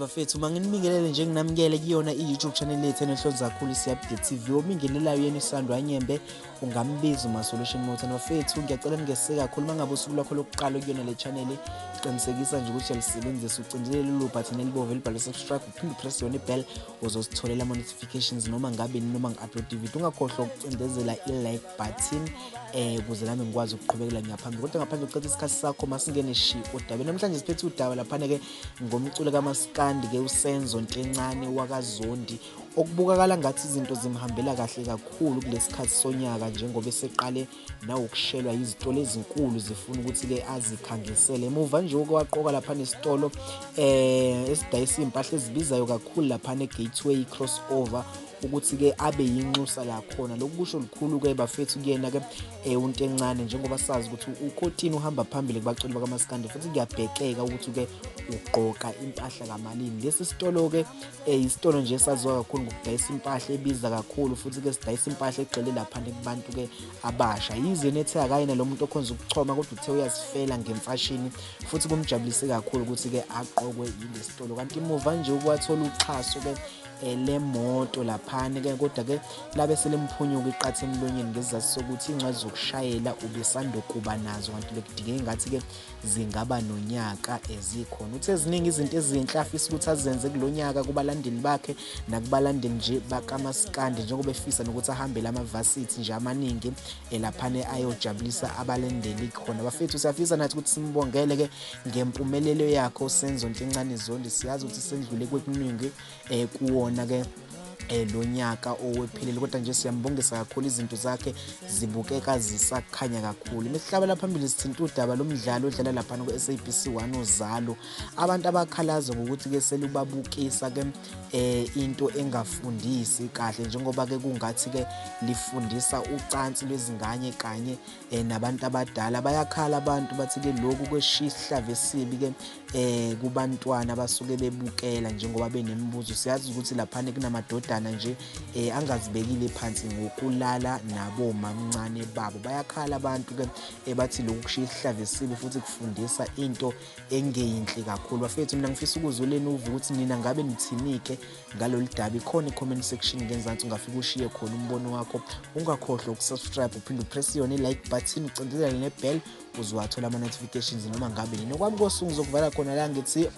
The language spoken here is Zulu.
Bafethu, manginibingelele nje nginamukele kuyona i-YouTube channel yethu enohlonze kakhulu, isiYapde TV. Obingelelayo yena uSandwa Nyembe, ungambiza uMasolution Motor. Bafethu, ngiyacela ningeseke kakhulu. Uma ngabe usuku lwakho lokuqala kuyona le channel, qinisekisa nje ukuthi uyalisebenzisa, ucindezele lolu button elibomvu elibhalwe subscribe, uphinde upress yona ibell, uzositholela ama-notifications noma ngabe noma ngi-upload ivideo. Ungakhohlwa ukucindezela i-like button ukuze nami ngikwazi ukuqhubekela ngiyaphambili. Kodwa ngaphandle kokuchitha isikhathi sakho, masingene shi odabeni. Namhlanje siphethe udaba laphana-ke ngomculo kamaskandi-ke uSenzo Ntencane wakaZondi, okubukakala ngathi izinto zimhambela kahle kakhulu kulesi sikhathi sonyaka, njengoba eseqale nawukushelwa izitolo ezinkulu zifuna ukuthi-ke azikhangisele. Emuva nje okwaqoka lapha nesitolo esidayisa iy'mpahla ezibizayo kakhulu laphana e-Gateway Crossover ukuthi-ke abe yinxusa lakhona. Lokhu kusho lukhulu-ke bafethu kuyena-ke uNtencane, njengoba sazi ukuthi ukotini uhamba phambili kubaculi bakamaskandi, futhi kuyabhekeka ukuthi-ke ugqoka impahla kamalini. Lesi sitolo-ke isitolo nje esaziwa kakhulu ngokudayisa impahla ebiza kakhulu, futhi-ke sidayisa impahla egxile laphana kubantu-ke abasha. Yize nethe akayena lo muntu okhonza ukuchoma, kodwa uthe uyazifela ngemfashini, futhi kumjabulise kakhulu ukuthi-ke aqokwe yile sitolo. Kanti muva nje ukwathola uxhaso-ke lemoto laphana-ke, kodwa-ke labe selimphunyuka iqatha emlonyeni ngesizathu sokuthi iy'ncwadi zokushayela ubesandokuba nazo, kanti bekudingeka engathi-ke zingaba nonyaka ezikhona. Uthe ziningi izinto ezinhle afisa ukuthi azenze kulo nyaka kubalandeli bakhe nakubalandeli nje bakamaskandi, njengoba efisa nokuthi ahambele amavasithi nje amaningi laphana ayojabulisa abalandeli khona. Bafethu, siyafisa nathi ukuthi simbongele-ke ngempumelelo yakhe uSenzo Ntencane Zondi. Siyazi ukuthi sendlule kwekuningi kuwona-ke lo nyaka owephelele, kodwa nje siyambongisa kakhulu, izinto zakhe zibukeka zisakhanya kakhulu. Mesihlabela phambili, sithinta udaba lomdlalo odlala laphana ku-SABC 1, Uzalo. Abantu abakhalaza ngokuthi-ke selubabukisa-ke into engafundisi kahle, njengoba-ke kungathi-ke lifundisa ucansi lwezingane kanye nabantu abadala. Bayakhala abantu, bathi-ke lokhu kweshiya isihlava esibi-ke kubantwana abasuke bebukela, njengoba benemibuzo. Siyazi ukuthi laphana kunamadodana nje angazibekile phansi ngokulala nabomamncane babo. Bayakhala abantu-ke, bathi lokhu kushiya isihlava esibi futhi kufundisa into engeyinhle kakhulu. Bafethu, mina ngifisa ukuzwa leni uvo ukuthi nina ngabe nithini-ke ngalolu daba. Ikhona i-comment section ngenzansi, ungafike ushiye khona umbono wakho. Ungakhohlwa ukusubscribe, uphinde upress yona i-like button, ucindezele ne-bell uzowathola ama-notifications noma ngabe nini. Okwami kosuku ngizokuvala khona la, ngithi